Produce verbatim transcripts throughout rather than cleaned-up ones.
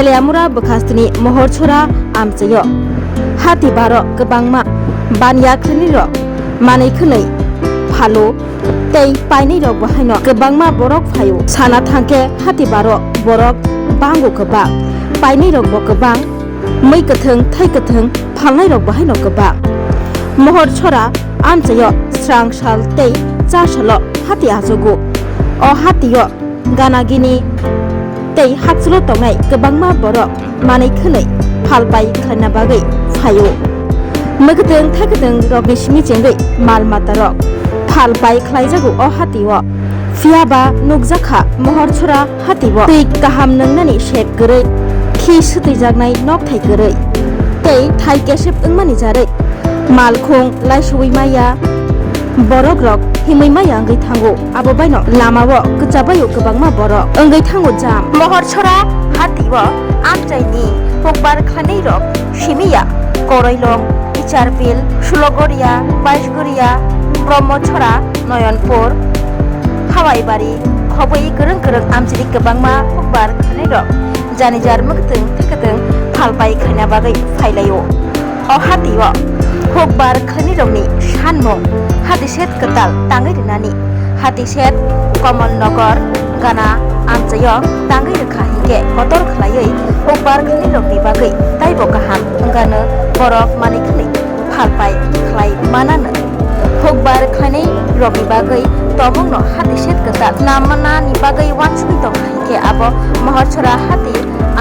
Teliamura bwkhastini Mohorchora amchaio hati baro kwbangma baniya khwnirok manwi khwnwi phalo tei painwirok bo haino kwbangma borok phaio. Sana thangkhe hati baro borok bango kwbang, painwirokbo kwbang, mwi kwthwng thai kwthwng phalnairokbo haino kwbang. Mohorchora amchaio srang sal tei cha salo hati achugo. O hatio gana gini tei hakchulo tongnai kwbangma borok manwi khwnwi phalpai khlaina bagwi phaio. Mwkhwtwng thaikwtwng rokni simi chengwi mal matarok phalpai khlaijago o hatio. Phiyaba nukjakha Mohorchora hatio twi kaham nwngnani sep kwrwi, khi swtwijaknai nokthai kwrwi tei thai kesep wngmani jarwi. Malkhung laisuwi maya, borok rok himwi maya wngwi thango. Abo baino lamao kwchabaio kwbangma borok wngwi thango jam. Mohorchora hatio amchaini hukbar khlainai rok simiya Koroilong, Icharbil, Sulogoria, Baisgoria, Brahmachora, Noyonpur, Hawaibari, khobwi kwrwng kwrwng amchini kwbangma hukbar khlainai rok janijar mwkhwtwng thaikwtwng phalpai khlaina bagwi phailaio. O hatio hukbar khlainirokni sanmung hati set kwtal tangwi rwnani. Hati set Komol Nogor gana amchaio tangwi rwkha hinkhe kotor khlaiwi hukbar khlainirokni bagwi taibo kaham wngano borok manwi khwnwi phalpai khlai manano. Hukbar khlainai rokni bagwi tongmungno hati set kwtal namnani bagwi uansugwi tongkha hinkhe abo Mohorchora hati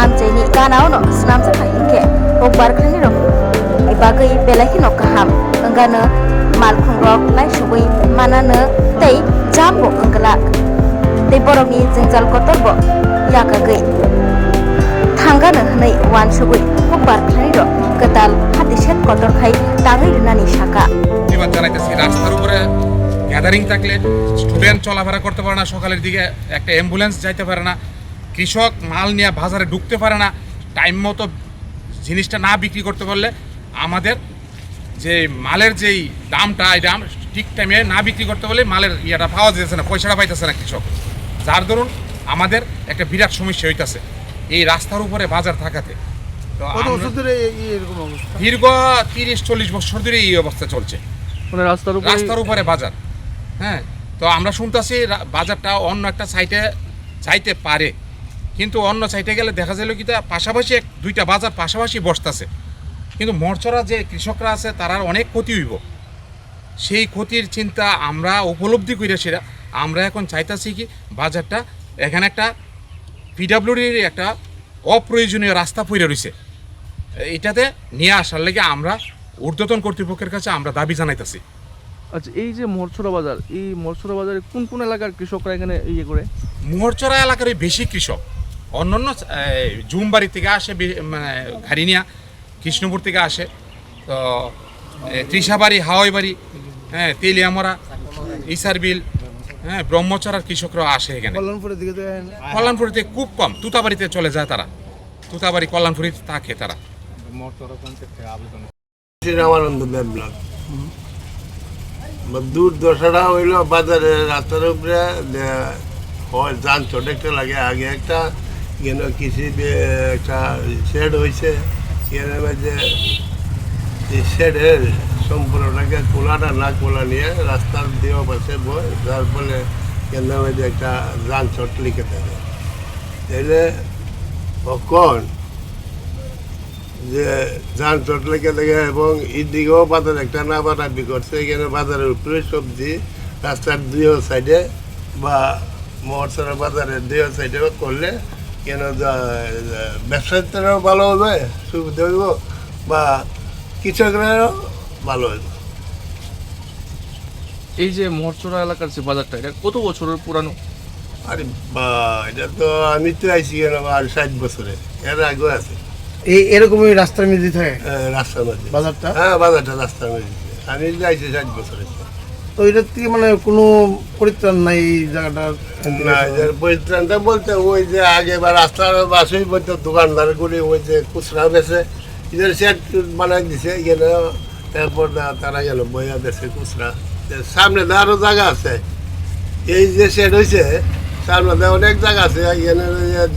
amchaini ganaono swnamjakha hinkhe hukbar khlainai rokni bagwi belai kheno kaham wngano, malkhung rok laisugwi manano tei jambo wngglak tei borokni jwngjal kotorbo yakagwi thangano hwnwi uansugwi hukbar khlainai rok kwtal hati set kotor khai tangwi rwnani saka. প্রতিবাদ জানাইতেছি। রাস্তার উপরে গ্যাদারিং থাকলে স্টুডেন্ট চলাফেরা করতে পারে না, সকালের দিকে একটা অ্যাম্বুলেন্স যাইতে পারে না, কৃষক মাল নিয়ে বাজারে ঢুকতে পারে না, টাইম মতো জিনিসটা না বিক্রি করতে পারলে আমাদের যে মালের যেই দামটা, এই দাম ঠিক টাইমে না বিক্রি করতে পারলে মালের ইয়েটা পাওয়া যাচ্ছে না, পয়সাটা পাইতেছে না কৃষক, যার দরুন আমাদের একটা বিরাট সমস্যা হইতাছে এই রাস্তার উপরে বাজার থাকাতে। তো কত আমরা বছর ধরে এই, এই এরকম অবস্থা? দীর্ঘ তিরিশ চল্লিশ বছর ধরে এই অবস্থা চলছে। মানে রাস্তার উপরে? রাস্তার উপরে বাজার। হ্যাঁ, তো আমরা শুনতাছি রা-, বাজারটা অন্য একটা সাইডে যাইতে পারে, কিন্তু অন্য সাইডে গেলে দেখা যাইল কি তা পাশাপাশি এক দুইটা বাজার পাশাপাশি বসতাছে, কিন্তু মরচরা যে কৃষকরা আছে তারার অনেক ক্ষতি হইব। সেই ক্ষতির চিন্তা আমরা উপলব্ধি করে সেটা আমরা এখন চাইতাছি কি বাজারটা এখানে একটা পিডাব্লিউডির একটা অপ্রয়োজনীয় রাস্তা পড়ে রয়েছে, এটাতে নিয়ে আসার লেগে আমরা ঊর্ধ্বতন কর্তৃপক্ষের কাছে আমরা দাবি জানাইতাছি। আচ্ছা, এই যে মরছড়া বাজার, এই মরছড়া বাজারে কোন কোন এলাকার কৃষকরা এখানে ইয়ে করে? মরছড়া এলাকারই বেশি কৃষক, অন্যান্য, এ, জুমবাড়ি থেকে আসে বে-, মানে, গাড়ি নিয়ে কৃষ্ণপুর থেকে আসে, তো, এ, তৃষাবাড়ি, হাওয়াইবাড়ি, হ্যাঁ, তেলিয়ামরা, ইসারবিল, হ্যাঁ, ব্রহ্মচড়ার কৃষকরা আসে এখানে। কল্যাণপুরের দিকে তো যায় না? কল্যাণপুরেতে খুব কম, তুতাবাড়িতে চলে যায় তারা, তুতাবাড়ি, কল্যাণপুরে থাকে তারা। শ্রীরামানন্দ দেব ব্লক। বা দুর্দশাটা হইলো বাজারে, রাস্তার উপরে যে হয় যানজট একটা লাগে। আগে একটা কেন কৃষি বে-, একটা শেড হয়েছে, এর মধ্যে এই শেডের সম্পূর্ণটাকে খোলাটা না খোলা নিয়ে রাস্তার দুই পাশে বয়, যার ফলে কেন্দ্রের মধ্যে একটা যানজট লিখে থাকে। তাইলে তখন যে যানজট লেগে থাকে এবং এদিকেও বাজার একটা নাপানাপি করছে, এখানে বাজারের উপরে সবজি রাস্তার দুই সাইডে বা মহরসরা বাজারের দুই সাইডে করলে কেন যা-, ব্যবসায়ীদেরও ভালো হবে, সুবিধা হইব বা কৃষকরাও ভালো হইব। এই যে মরচুরা এলাকার যে বাজারটা, এটা কত বছরের পুরানো? আরে বা, এটা তো আমি তো আইছি কেন আর ষাট বছরে, এর আগেও আছে। এই এরকমই রাস্তার মধ্যে থাকে? হ্যাঁ, রাস্তার মধ্যে। বাজারটা? হ্যাঁ, বাজারটা রাস্তার মধ্যে। আমি তো আইছি ষাট বছরে। তো এটা থেকে মানে কোনো পরিত্রাণ নাই এই জায়গাটা? না, এর পরিত্রাণটা বলতে ওই যে আগে বা রাস্তার পাশেই বলতে দোকানদার করে ওই যে খুচরা বেচে, এদের শেড বানাই দিছে এখানে। তারপর দা-, তারা গেল বইয়া দেশে খুচরা। যে সামনে তো আরো জায়গা আছে। এই যে শেড হইছে, তার মধ্যে অনেক জায়গা আছে, এখানে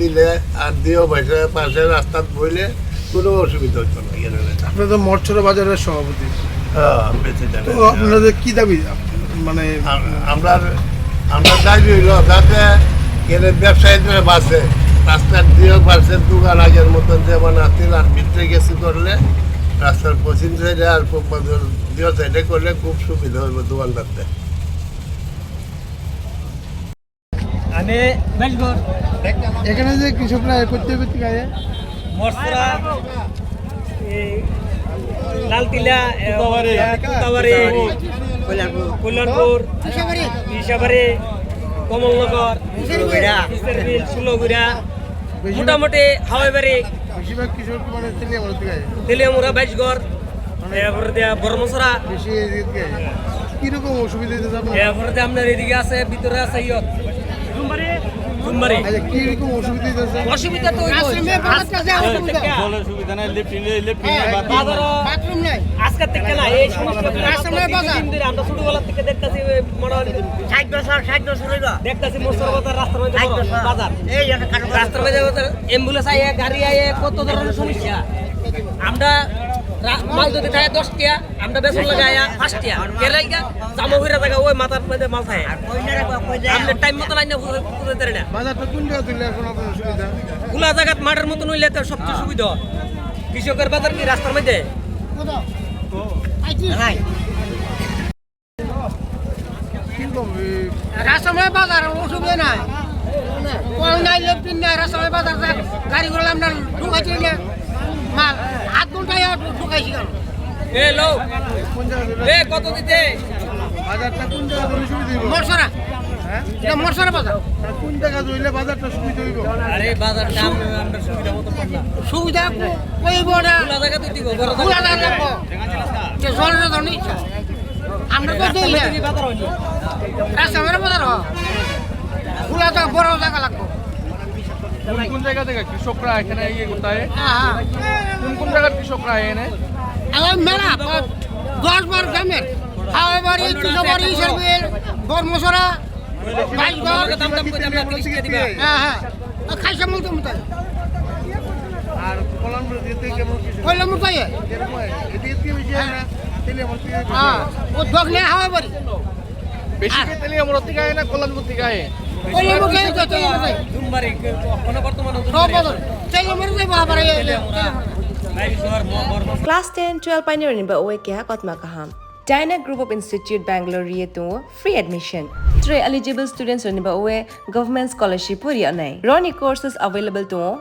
দিলে আর দিও পয়সা পাশে রাস্তাত বইলে কোনো অসুবিধা হইতো না, এখানে। আপনি তো মঠছড়া বাজারের সভাপতি। হ্যাঁ, আমি বেঁচে যাবে। তো আপনাদের কি দাবি? মানে আম-, আমরা, আমরা দাবি হইল যাতে এখানে ব্যবসায়ীদের বাসে, রাস্তার দিও বাসে দোকান আগের মতন যেমন আসছিল আর ভিতরে গেছি করলে রাস্তার পশ্চিম সাইডে আর পূর্ব দিও সাইডে করলে খুব সুবিধা হইব দোকানদারদের। আমি বেশগর। এখানে যে কৃষকরা একত্রিত হয়ে মসরা, এই লালটিলা, এ, তুতাবাড়ি। তুতাবাড়ি, কল্যাণপুর। কল্যাণপুর, ইসাবাড়ি। ইসাবাড়ি, কমলনগর, ইসারবিল। ইসারবিল, ষোলোগুড়া, বেশি মোটামুটি হাওয়াইবাড়ি। বেশিরভাগ কৃষক মানে তেলিয়ামুড়া থেকে আসে। তেলিয়ামুড়া, বাইশগড়, মানে এরপরে দিয়া বর্মসরা। বেশি এদিকে থেকে আসে। কিরকম অসুবিধা হইতেছে আপনার? এরপরে দিয়া আপনার এদিকে আছে, ভিতরে আছে ইয়ত। জুমবাড়ি। আচ্ছা, কিরকম অসুবিধা হইতেছে? অসুবিধা তো ওই আশ্রমে বাজার কাছে অসুবিধা। জলের সুবিধা নাই, লেট্রিন নেই, লেট্রিন নেই, হ্যাঁ, বাথরুম নেই। বাজারও বাথরুম নাই। আজকে থেকে না, এই সমস্যা আশ্রমে বাজার। তিন দিন ধরে আমরা ছোটবেলা থেকে দেখতেছি, ওই মনে হয় ষাট বছর, ষাট বছর হইল। দেখতেছি মোস্তফা বাজার রাস্তার মধ্যে ষাট বড় বছর। বাজার। এই একটা কারণ। রাস্তার মধ্যে বাজার, অ্যাম্বুলেন্স আইয়ে, গাড়ি আইয়ে, কত ধরনের সমস্যা। আমরা রা-, মাল যদি থাকে দশ টিয়া, আমরা বেসন লাগাইয়া পাঁচ টিয়া। কেরাইগা জামা হইরা জায়গা ওই মাথার মধ্যে মাল থাকে। আমরা টাইম মতো লাইন না বুঝে, বুঝে দেয় না। বাজারটা কোন জায়গা তুললে এখন আপনার সুবিধা? খোলা জায়গাত মাঠের মতন হইলে তো সবচেয়ে সুবিধা। কৃষকের বাজার কি রাস্তার মধ্যে? কিরকম এই রাস্তার মধ্যে বাজার অসুবিধা নাই। কল নাই, লেট্রিন নাই, রাস্তার মধ্যে বাজার যায়। গাড়িগুলো আমরা ঢুকাইছি না। মাল আধ ঘন্টায় ঢুকাইছি গেল। এ, লো। কোন জায়গা ধরে? এ, কত দিতে? বাজারটা কোন জায়গা ধরে শুরু দিব? মরসরা। হ্যাঁ? এটা মরসরা বাজার। আর কোন জায়গা ধরলে বাজারটা সুবিধা হইব? আরে, বাজারটা আমরা, আমরা সুবিধা মতো পাই না। সুবিধা কো-, কইব না। খোলা জায়গা তো দিব, বড় খোলা জায়গা। জায়গা লাগবো। যে জলের জন্য ইচ্ছা। আমরা তো রাস্তার দিই না। মধ্যে কি বাজার হয়নি? রাস্তার মধ্যে বাজার হয়। খোলা জায়গা, বড় জায়গা লাগবো। কোন কোন জায়গা থেকে কৃষকরা এখানে ইয়ে করতে হয়? হ্যাঁ, হ্যাঁ। কোন কোন জায়গার কৃষকরা এনে? আমার মেলা, দশ বারো গ্রামের। হাওয়াইবাড়ি, তুষাবাড়ি, ইসারবিল, বর্মসরা, বাইশগড়। দাম দাম করে আমরা তিরিশ টাকা দিবা। হ্যাঁ, হ্যাঁ। আর খাইছে মতো মতো। আর কল্যাণপুর দিতে কেমন কৃষক? কল্যাণপুর তাই? এরকম হয়। এদিকে কি বেশি হয় না? তেলে আমার কি হ্যাঁ, ও দোকানে হাওয়াইবাড়ি। বেশি কি তেলিয়ামুড়া থেকে আয় না কল্যাণপুর থেকে আয়? কল্যাণপুর থেকে তো তেলিয়ামুড়া। জুমবাড়ি, এখন বর্তমানে সব জুমবাড়ি। বদল। তেলিয়ামুড়া থেকে বাবা রে। Teliamura. Class ten, twelve painirokni ba oe keha kotma kaham. Dyna Group of Institute Bangalore ri tongo free admission. Three eligible students rokni ba oe government scholarship pori anai. Roni courses available tongo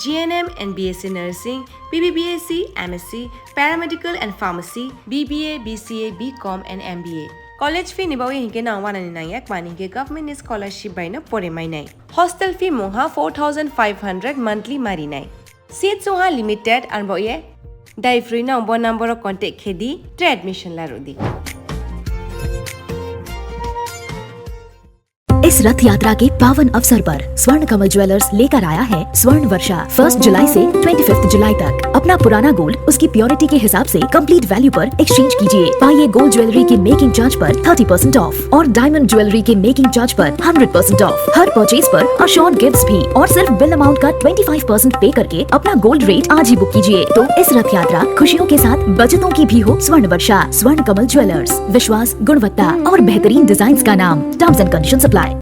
G N M and B S C Nursing, B B B S C, M S C, Paramedical and Pharmacy, B B A, B C A, B Com and M B A. College fee ni bagwi hinkhe nang wanani nangya, mani hinkhe government ni scholarship bai no pore mainai. Hostel fee mungha four thousand five hundred monthly marinai. Seats wngha limited, ang bo ye dai free no bo number o contact khe di, tre admission la rw di. इस रथ यात्रा के पावन अवसर पर स्वर्ण कमल ज्वेलर्स लेकर आया है स्वर्ण वर्षा। फर्स्ट जुलाई से ट्वेंटी फिफ्थ जुलाई तक अपना पुराना गोल्ड उसकी प्योरिटी के हिसाब से कंप्लीट वैल्यू पर एक्सचेंज कीजिए। पाइए गोल्ड ज्वेलरी की मेकिंग चार्ज पर थर्टी परसेंट ऑफ और डायमंड ज्वेलरी के मेकिंग चार्ज पर हंड्रेड परसेंट ऑफ। हर परचेज पर अश्योर्ड गिफ्ट्स भी और सिर्फ बिल अमाउंट का ट्वेंटी फ़ाइव परसेंट पे करके अपना गोल्ड रेट आज ही बुक कीजिए। तो इस रथ यात्रा खुशियों के साथ बचतों की भी हो। स्वर्ण वर्षा, स्वर्ण कमल ज्वेलर्स, विश्वास, गुणवत्ता और बेहतरीन डिजाइन्स का नाम। Terms and conditions apply.